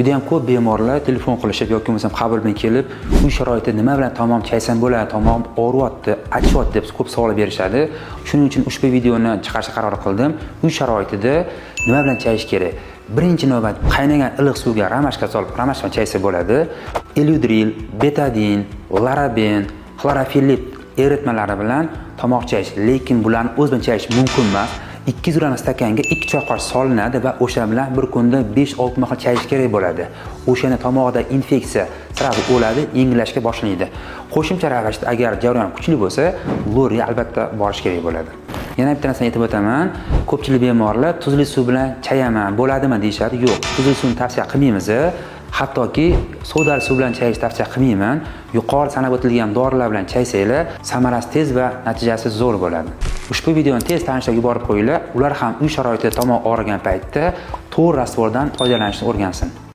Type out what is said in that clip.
Juda ham ko'p bemorlar telefon qilishib yoki bo'lmasam qabul bilan kelib, uy sharoitida nima bilan tomog'im chaysam bo'ladi, tomog'im og'riyapti, achyapti deb ko'p savol berishadi. Shuning uchun ushbu videoni chiqarishga qaror qildim. Uy sharoitida nima bilan chayish kerak? Birinchi navbat qaynagan iliq suvga ромашка solib, ромашка bilan chaysa bo'ladi. Eludril, Betadin, Laraben, xlorofillit eritmalari bilan tomoq chayish, lekin bularni o'z bilan chayish mumkin emas. 200 gramm stakanga 2 choy qoshiq solinadi va o'sha bilan bir kunda 5-6 mahal chayish kerak bo'ladi. O'shanda tomoqda infeksiya сразу o'ladi, yengillashga boshlaydi. Qo'shimcha ravishda agar jarayon kuchli bo'lsa, lorga albatta borish kerak bo'ladi. Yana bitta narsani aytib o'taman. Ko'pchilik bemorlar tuzli suv bilan chayaman, bo'ladimi deyishadi. Yo'q, tuzli suvni tavsiya qilmaymiz. Hattoki sodali suv bilan chayish tavsiya qilmayman. Yuqori sanab o'tilgan dorilar bilan chaysanglar, samarasi tez va natijasi zo'r bo'ladi. Ushbu videoni tez tanishlarga yuborib qo'yinglar. Ular ham uy sharoitida tomoq og'rigan paytda to'g'ri растворdan foydalanishni o'rgansin.